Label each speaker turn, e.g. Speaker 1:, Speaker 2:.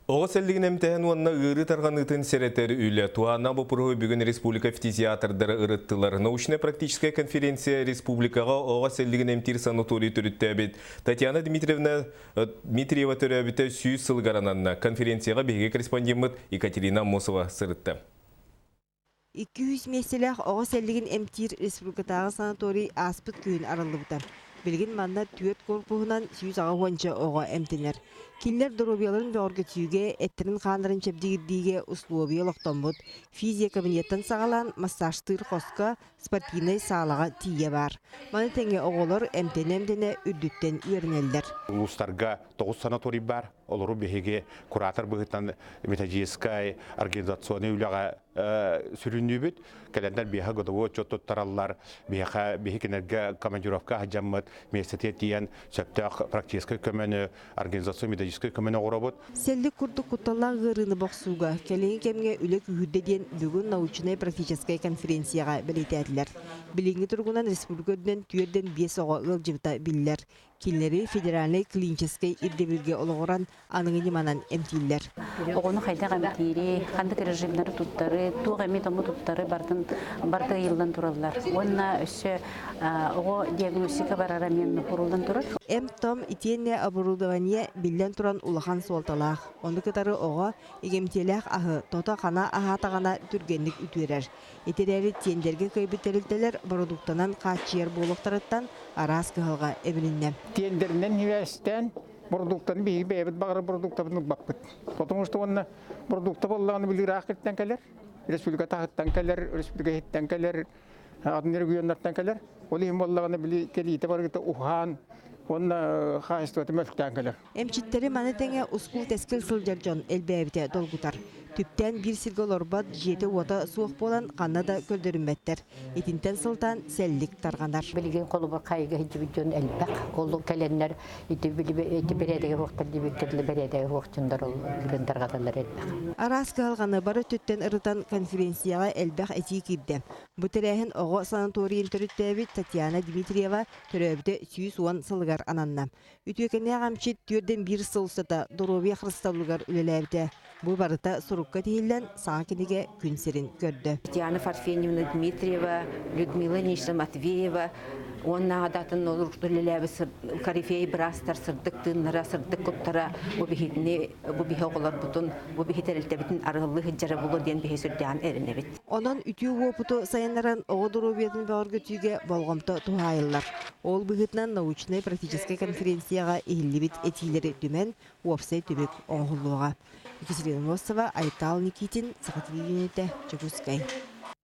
Speaker 1: Оҕо сэллигин эмтэһэн уонна ыарыы тарҕаныытын сэрэтэр үлэ туһааннаах боппуруоһу бүгүн республика фтизиатрдара ырыттылар. Научнай-практическай конференция республикаҕа оҕо сэллигин эмтиир санаторий төрүттээбит Татьяна Дмитриевна Дмитриева төрөөбүтэ 100 сылыгар ананна. Конференцияҕа биһиги корреспондеммыт Екатерина Аммосова сырытта.
Speaker 2: 200 миэстэлээх оҕо сэллигин эмтиир республикатааҕы санаторий ааспыт күһүн арыллыбыта. Билигин манна түөрт корпуһунан 180 оҕо эмтэнэр. Кинилэр доруобуйаларын бөҕөргөтүүгэ, эттэрин-хааннарын чэбдигирдиигэ услуобуйа олохтоммут. Физиокабинеттан саҕалаан массажтыыр хоско, спортивнай саалаҕа тиийэ баар. Маны тэҥэ оҕолор эмтэнэ-эмтэнэ үрдүттэн үөрэнэллэр.
Speaker 3: Улуустарга тоҕус санаторий баар. Олору биһиги куратор быһыытынан методическай, организационнай үлэҕэ сүрүннүүбүт. Кэлэннэр биһиэхэ годовой отчет туттараллар. Биһиэхэ биһи кинилэргэ командировка сылдьаммыт, миэстэтигэр тиийэн сөптөөх практическай көмөнү, организационно методическай көмөнү оҥоробут.
Speaker 2: Сэллик курдук кутталлаах ыарыыны бохсууга кэлиҥҥи кэмҥэ үлэ күүһүрдэ диэн бүгүн научнай-практическай конференцияҕа бэлиэтээтилэр. Билиҥҥи туругунан республика үрдүнэн 4-5 оҕо ыалдьыбыта биллэр. Кинилэри федеральнай клиническэй ирдэбилгэ олоҕуран аныгы ньыманан эмтииллэр.
Speaker 4: Оҕону хайдах эмтиири, ханнык режимнэри туттары, туох эми тому туттары бардын барыта ыйыллан тураллар. Уонна өссө оҕо диагностика барара эмиэ куруллан турар.
Speaker 2: Эм-том итиэннэ оборудование биллэн туран улахан суолталаах. Ону кытары оҕо игэмтиэлээх аһы тото-хана аһаатаҕына түргэнник үтүөрэр. Ити эрээри тиэндэргэ кыайбыт тэрилтэлэр бородууктанан хааччыйар буолуохтарыттан араас кыһалҕа эбилиннэ.
Speaker 5: Тиэндэринэн сибээстээн бородууктаны биһиги бэйэбит баҕарар бородууктабытын ылбаппыт. Потому что уонна продукта буоллаҕына били ыраах киртэн кэлэр, республика таһыттан кэлэр, республика иһиттэн кэлэр, атын регионнартан кэлэр. Ол иһин буоллаҕына били кэлиитэ барыта уһаан уонна хаачыстыбата мөлтөөн кэлэр.
Speaker 2: Эмчиттэри маны тэҥэ ускул-тэскил сылдьар дьон элбээбитэ долгутар. Түптээн биир сиргэ олорбот, дьиэтэ-уота суох буолан ханна да көрдөрүммэттэр. Итинтэн сылтаан сэллик тарҕанар.
Speaker 6: Билигин холобур хайыга сылдьыбыт дьон элбэх. Ол кэлэннэр ити ити бэрээдэгэ суохтар диэбиккэ дылы бэрээдэгэ суох дьоннор ол билигин тарҕаталлар элбэх.
Speaker 2: Араас кыһалҕаны бары өттүттэн ырытан конференцияҕа элбэх этии киирдэ. Бу тэрээһин оҕо санаторийын төрүттээбит Татьяна Дмитриева төрөөбүтэ 110 сылыгар ананна. Үтүөкэннээх эмчит 4-1 сыл устата доруобуйа харыстабылыгар үлэлээбитэ. Бу барыта сурукка тиһиллэн, саҥа кинигэ күн сирин көрдө.
Speaker 7: Татьяна Парфеньевна Дмитриева, Людмила Ильинична Матвеева уонна атын үлэлээбит корифей быраастар сырдык тыыннара, сырдык куттара бу биһитини, бу биһи оҕолорбутун, бу биһи тэрилтэбитин арыаллыы сылдьара буолуо диэн биһи сүрдээн эрэнэбит.
Speaker 2: Онон үтүө уопуту сайыннаран оҕо доруобуйатын бөҕөргөтүүгэ болҕомто туһаайыллар. Ол быһыытынан научнай-практическай конференцияҕа иһиллибит этиилэри түмэн, уопсай түмүк оҥоһуллуоҕа. Екатерина Носова, Айтал Никитин, Саха телевидениетэ, Дьокуускай.